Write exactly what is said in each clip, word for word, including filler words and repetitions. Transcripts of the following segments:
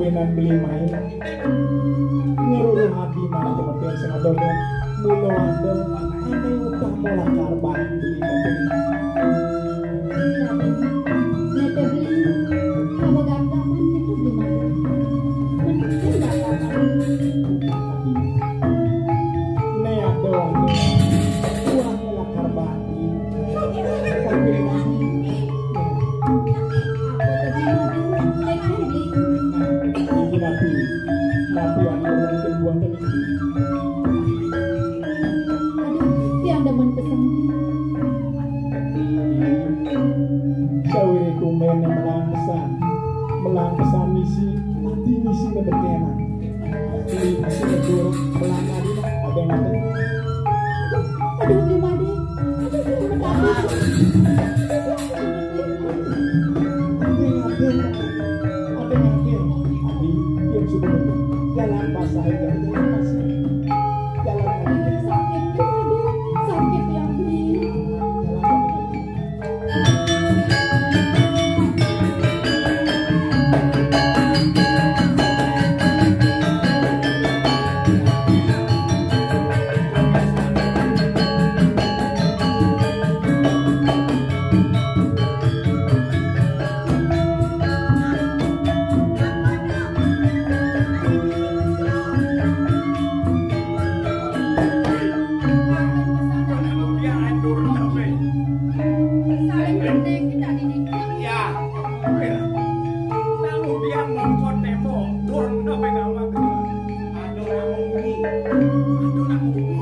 Nan beli main. Ngeruruh ati malah kemudian sing adoh. Mula adoh ane utama lakar bahan beli kabeh. Nek beli, apa gagapan gitu beli madu? Mending gagapan. Ne adoh ane. Wah, lakar bahan. Tapi lagi. Iki nabi, nabi anu mungkin buat ini. Aduh, tiang demen pesan. Sawire kumen melang pesan, melang pesan misi, nanti misi bebekenan. Ini pasti betul, melang tadi, ada yang ada. Aduh, di mana? Aduh, aduh, aduh. Aduh, aduh. Aduh, aduh. Aduh, yang sudah betul. Jalan pasai, jalan pasai. Jalan lagi. Sakit, aduh, sakit yang beli. Jalan lagi. Aduh, nak muni. Aduh, nak muni.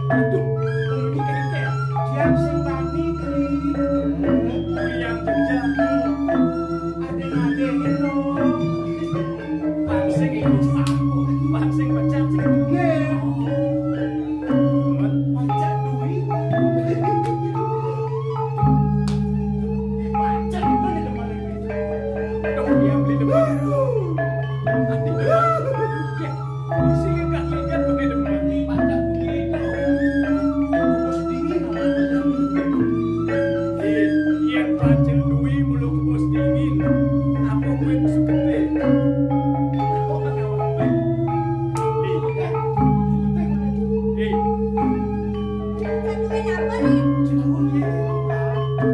Aduh, muni kene. Diam sing wani kene. Yang kerja. Adek-adek itu. Bang sing itu sapu, bang sing pecah sing. Nggih. Pecah duit. Pecah itu di depan. Aduh, dia beli depan. Nanti depan. Isi legat-legat pakai depan. Pada begitu. Terus dingin. Eh, yang pacil duwi mulu kebos dingin. Apa gue musuh gede? Apa kan awak gue? Eh, eh. Duit apa nih?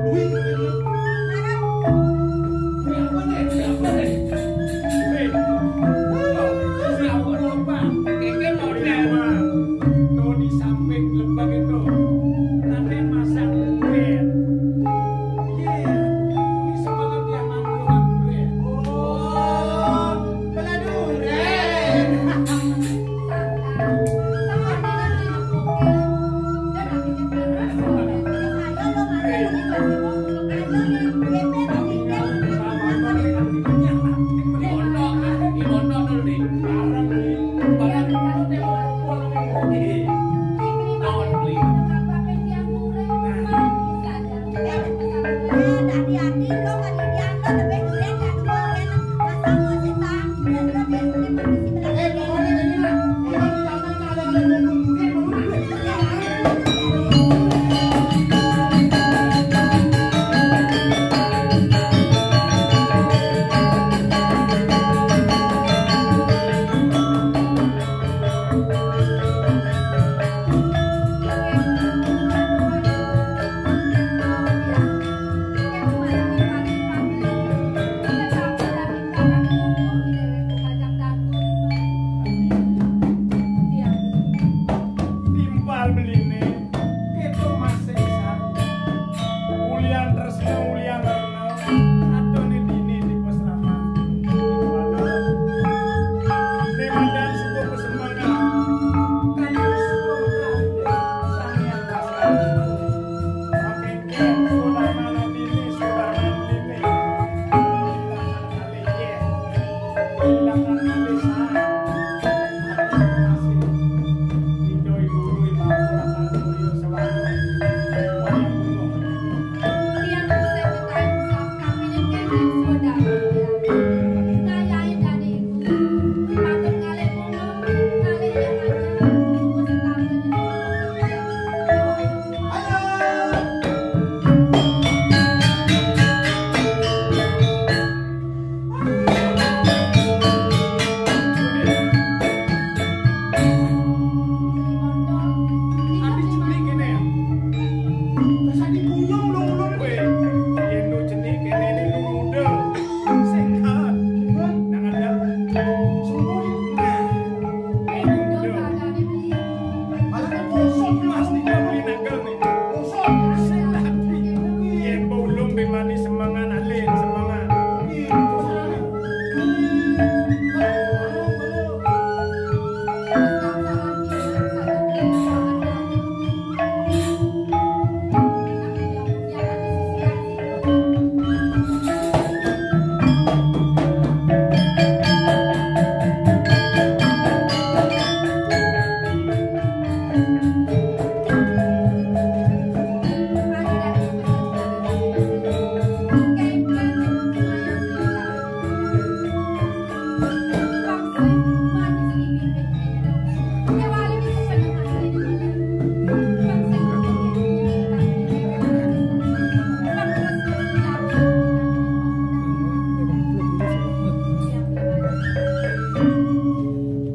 Duit apa nih? Duit apa nih? Weh, kau siapa lupa? Ini model. Tuh di samping lembang itu. Nanti masang duit. Iya, ini semangat yang mati orang duit. Oh, peladuran. Lung-lung kowe. Yen lu jenik kene ne lu muda. Sehat. Nang ada. Sungguh. Nah. Ayo muda. Malah kan kosong mas tiga beli nanggal nih. Kosong. Sehat. Yen mbok ulung be mani semangat, alin semangat.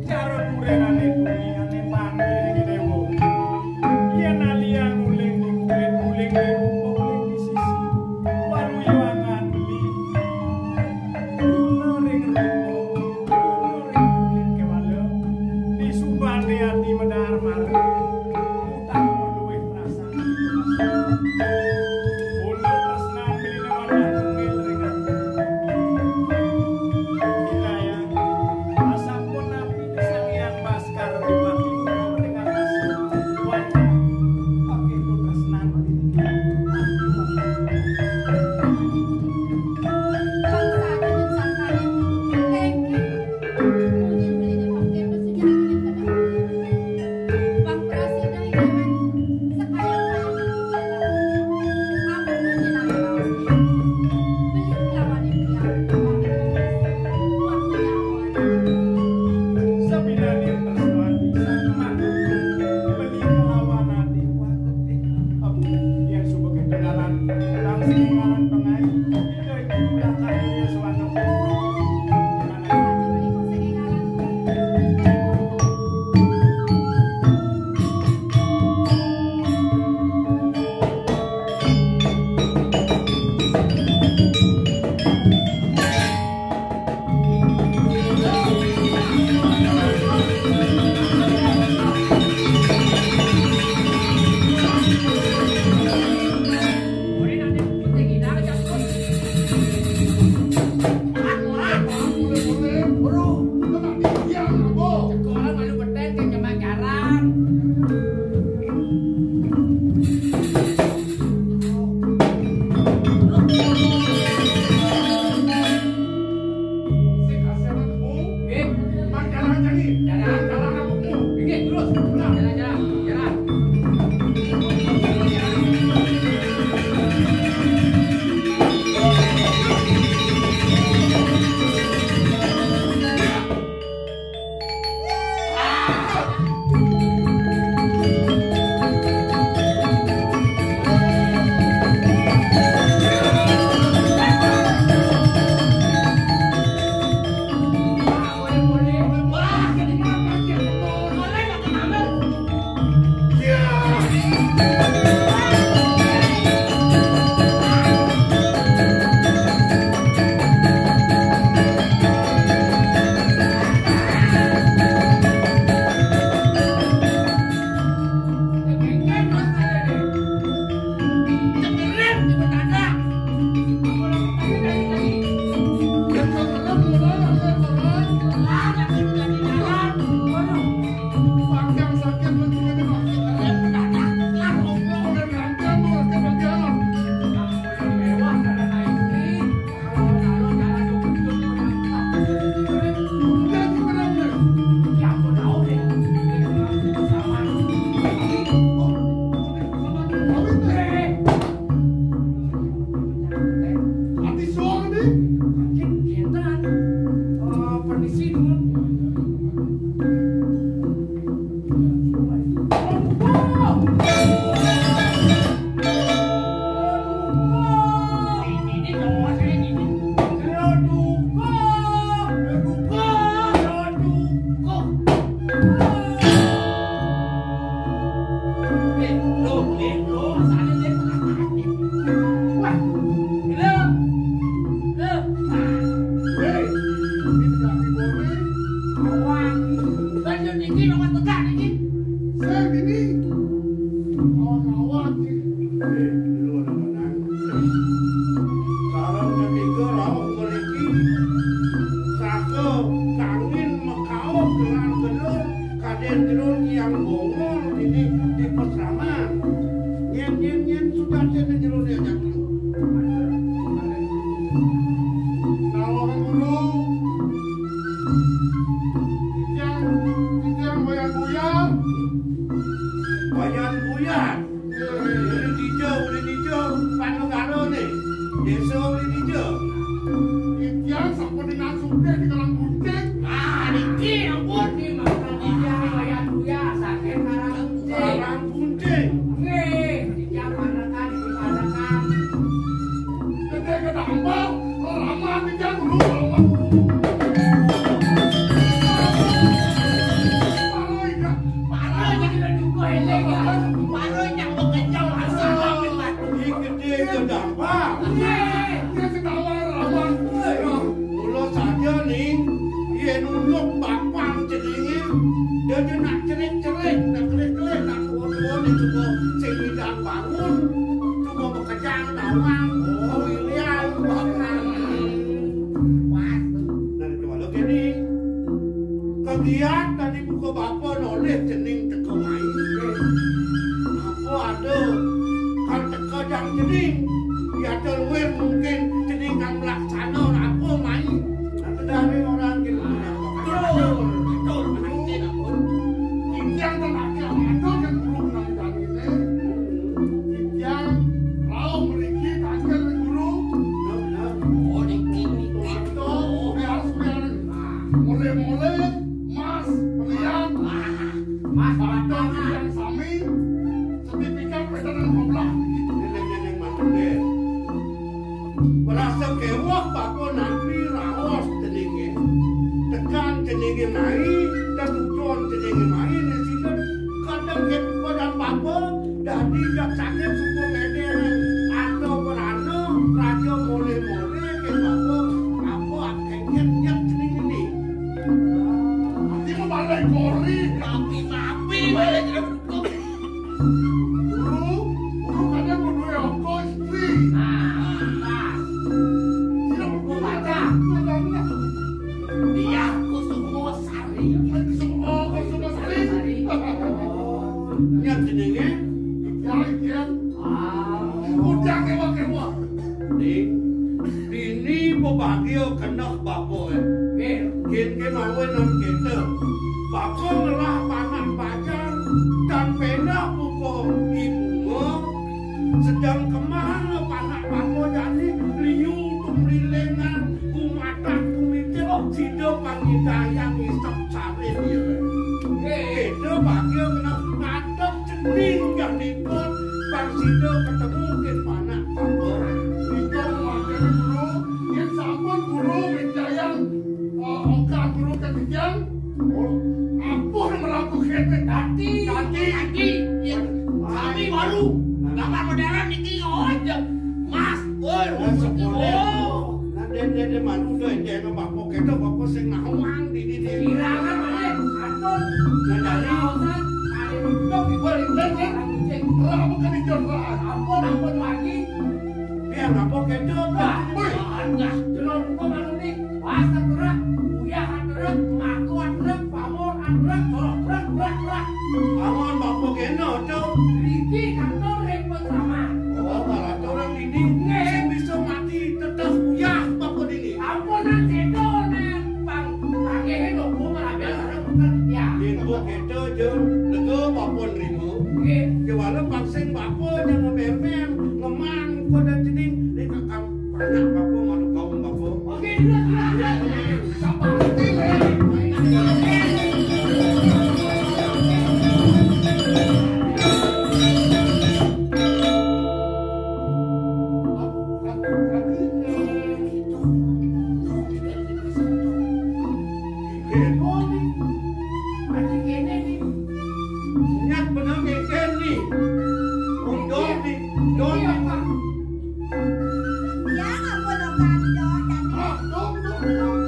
Karo durengane kuning ane panggil iki dewa. Yen alia nguling di kulit, nguling di rupa, nguling di sisi. Waluyo angan beli. Guna ring rupa, guna ring kulit kewala. Di subane ati medar marung. Utang luwih rasa. Punduk tresnan beli wadah tungil ring ati. Wilayah. Asampun napi Sang Hyang Baskara Dipati ring atas. Wadah. Pakai tresnan. Sabinane tresnani sama beli kelawan ati waget. Abu, yen suba ketegalan, kang sing ngaran pengai, ida iku lakane swanok. Sareng ketiga rauh mriki, saka kangin makauh gelar gelur, kadén jero tiang bongol dini di pasraman. Nyén, nyén, nyén, sudah tiang jero dia jatuh. Kalau guru, tiang, tiang bayar buyar. Bayar buyar. Uli dija, uli dija, Panegara né. Désa uli dija. Titiang sampun dengan sugih di Kalang Gunting. Ah, niki ampun, niki maksud titiang wayah tuya saking Kalang Gunting. Kalang Gunting. Nggih, titiang panekan, niki panekan. Gedé gedambang, lama titiang dulu, lama. Parah, ya. Parah, ya, kita juga ini, ya. Parah, ya, bekerja, masalah, ya. Ih, gedé gedambang. Iya. Iya, ketawa, Rahman. Mula saja ning, yén unduk bapang jenenge, dadi nak cerik-cerik, nak kelik-kelik, nak tuwa-tuwa, ning coba sing ngidang bangun, coba bekejang tawang, oh, ilian, bapang. Wah, nah, coba lo kene. Kegiat tadi buka bapa nolih cening teka mai. Apa ada kang teka jang cening? Yata luwih mungkin cening kang melaksana apa mai? Nah, kedari orang gitu. Betul, betul. Mungkin apa? Titiang tengah ke mandor kan guru menang ini. Titiang rauh mriki tangkil ring guru. Bener, bener. Oh, niki, niki. Betul, biar, biar. Mulai-mulai, Mas, belian. Mas, Bapak, yang sami, sertifikat pesanan goblah. Neneng-neneng manten, deh. Merasa kewah, Bapak, nanti raos jenenge. Tekan jenenge mai, tetujon jenenge mai, nek sida kadang ket padan Bapak, dadi dak sakit suku ngene. Ada berana, raja mole-mole, ket Bapak, apa akengket nyet jenenge ni. Ati mau balik gori. Mapi-mapi, balik. Guru, guru kadang mau duwe ongkos free. Nah, pas. Sira mau baca. Dia Kusuma Sari. Kusuma, oh, Kusuma Sari. Sari. Nyat jenenge? Ya, ya. Ah. Udah kewa-kewa. Ning, dini bebagia keneh bapa, eh. Nggih. Kin kemawon nang kita. Bapa ngelah panak pajar dan pendah buka ibu. Sedang kemana panak bapa jani liu tumrilengan, gumatak gumitir, sida pangidayang isep sare dia. Nggih. Kita bagia keneh ngadep Cening kang nipun, pang sida ketemu kin panak bapa. Nika mangkene guru, yen sampun guru micayang, eh, ongkah guru ketiga, oh, ampun merabu kene. Dadi, dadi, dadi, yen sami baru, bapak modern niki, oh, aja. Mas, oi, nah, sekolah. Oh. Nah, den, den, den, manu, den, den, bapak kita, bapak sing nawang di, di, di. Sirangan, ayo, atur. Nah, dari. Kaosan, kali mentok, ibu, ibu, ibu, kucing. Lah, apa kan hijau, lah? Ampun, ampun, lagi. Biar apa, kecil, wah, wih. Wah, dah, jelas, apa, manu, nih? Pas, tergerak, uyah, tergerak, mako, tergerak, pamor, tergerak, torok, tergerak, tergerak, tergerak. Pamor, bapak, kena, cok. Riki, kantor, repot, sama. Oh, malah orang ini. Nggih. Sing bisa mati, teteh, uyah, bapak, ini. Ampunan sedo nang pang tangihe lho, Bu, marabel sareng mboten ya. Yen kok kedo aja lega bapa nrima. Nggih. Kewala paksing bapa nyang ngemer-mer, ngemang koda cening ning kakang panak bapa manut kaum bapa. Oke, jelas, jelas, jelas. Sabar, sabar. Nyat bener keken ni. Undok ni. Undok ni. Ya, ampun, Oka, didok, dadi.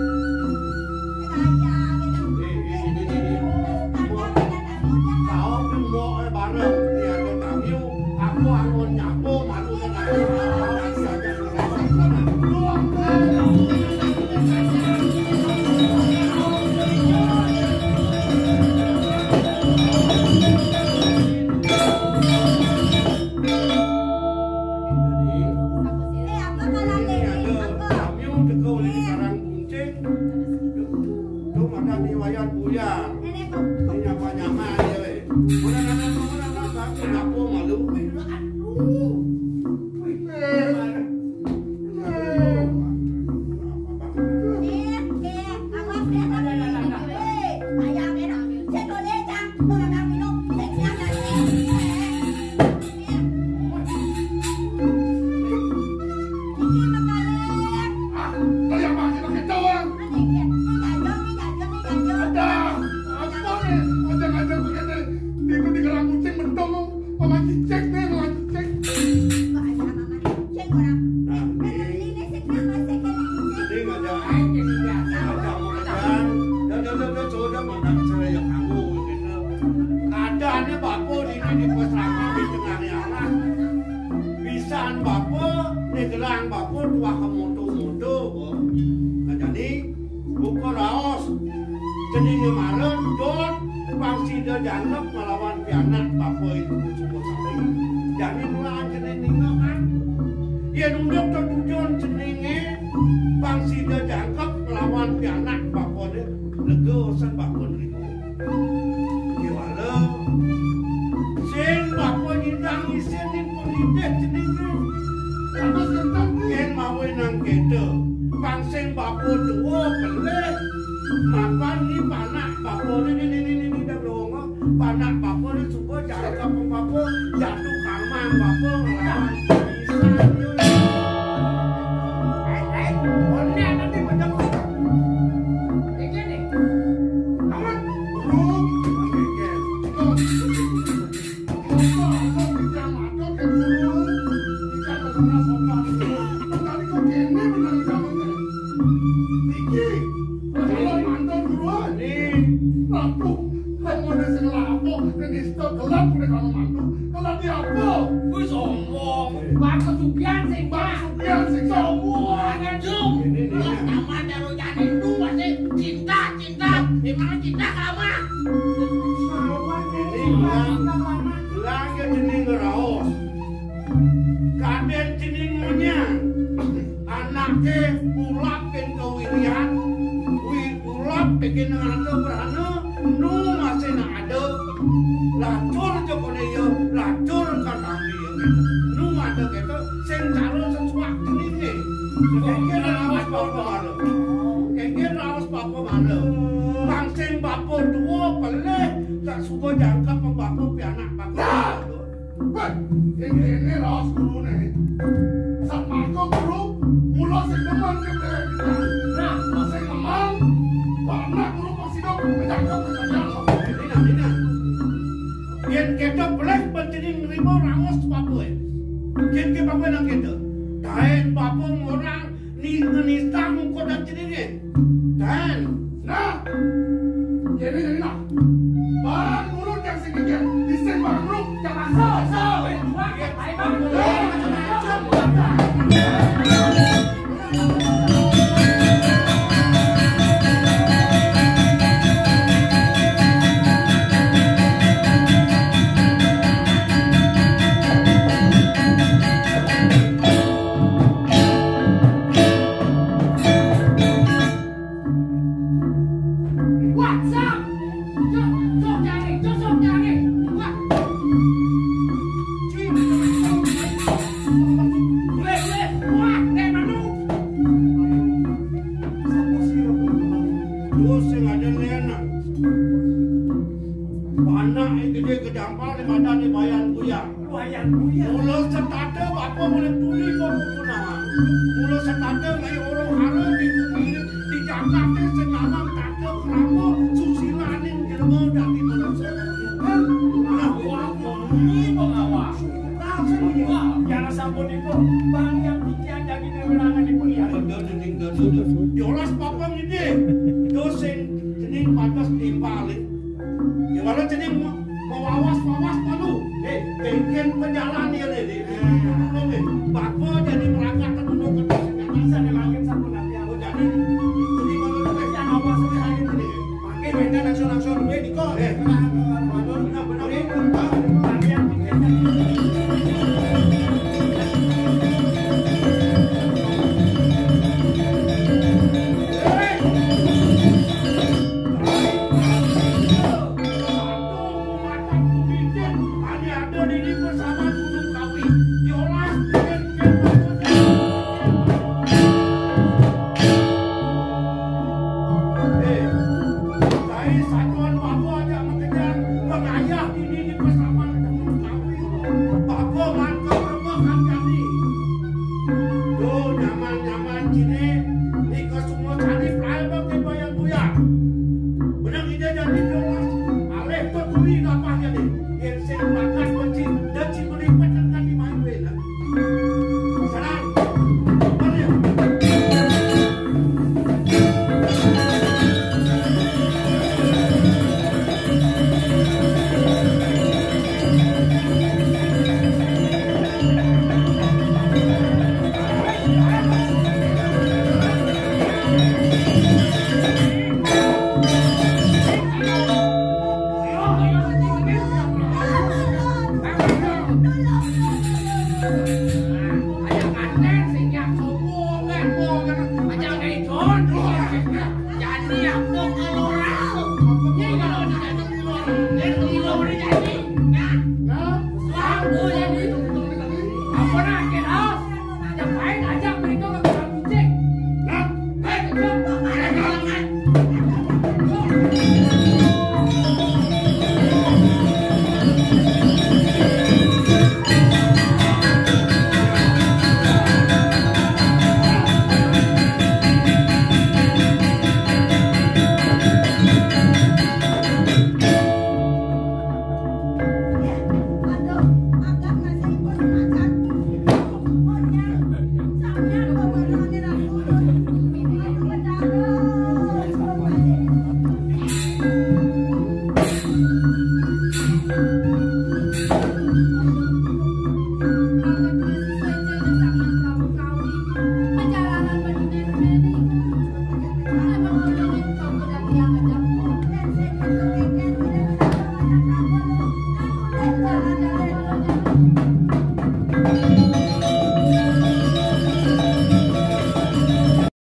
Lang bapa tuah ka moto-moto, ko. Nah, jani, buka raos. Cening mara, dot, pang sida jangkep nglawan pianak bapa itu suba sami. Jani mula cening ninga, kan? Yén unduk tetujon ceningé, pang sida jangkep nglawan pianak bapané, lega usan bapa nrima. Kéwala, sing bapa nyidang isin ning panglidih ceningé. Terus enten, yén mawinan kéto, pang sing bapa tua pelih, mapan ni panak bapané, ni, ni, ni, ni, ni, dah lawanga, panak bapané suba jangkep bapa, jatuh kamang bapa nglawan isan. Ai, ai, oné nanti macam ini nih. Aman. Bro. Oke, oke. Coba, coba, kita matur ke guru. Kita ke sana sopan. Tadi kok gini benar jamannya. Iki, kalau mantan guru, nih. Waduh, kamu ada segala apa? Ini stok gelap udah kalau mantu. Gelap di apa? Wis sombong. Bang kesugihan sing, Bang. Kesugihan sing sombong. Anjing. Ini, ini. Lah, taman karo jani itu masih cinta, cinta. Emang cinta lama. Ini bilang, bilang ya jening raos. Kadén jening menyang. Anaké ulap kén kawirian, wi ulap bikin nang ada berhana, nu masih nang ada, lacur jokone ya, lacur kakang dia. Nu ada kita, sing calon sesuak jenenge. Kengken raos bapa mara. Kengken raos bapa mara. Pang sing bapa tua pelih, tak suka jangkep bapa pianak bapa. Nah! Wah, ini, ini raos gurune. Satmaka guru, mula sing demen ke dheweke. Nah, sing demen, panak guru pasti dong, kejangkep, kejangkep. Ini nah, ini nah. Yen kita pelih pencening nerima raos bapa, eh. Yen ke bapa nang kita. Kain bapa ngorang ni ngenistang muka dan cening, eh. Dan, nah, jadi, jadi, nah, barang urut yang sedikit, isin barang urut, jangan asal, asal. Ayo, Bang. Wah, Sam! Cok, cok, cari, cok, cok, cari. Wah. Cing. Boleh, boleh. Wah, nek manu. Sapa sira kuwi? Terus sing ada lenan. Anak gedé gedampar di badan di bayan kuyang. Lumayan, lumayan. Mula setata bapa mula tuli kok kunawan. Mula setata ngai orang hara di bumi di Jakarta sing ngalang tata krama susilaning jelema dadi manusa. Nah, orang bumi pengawa. Nah, sing ya sampun iku bang yang pikiran daging wirangan iku lihat. Bener, bener, bener. Yolas bapa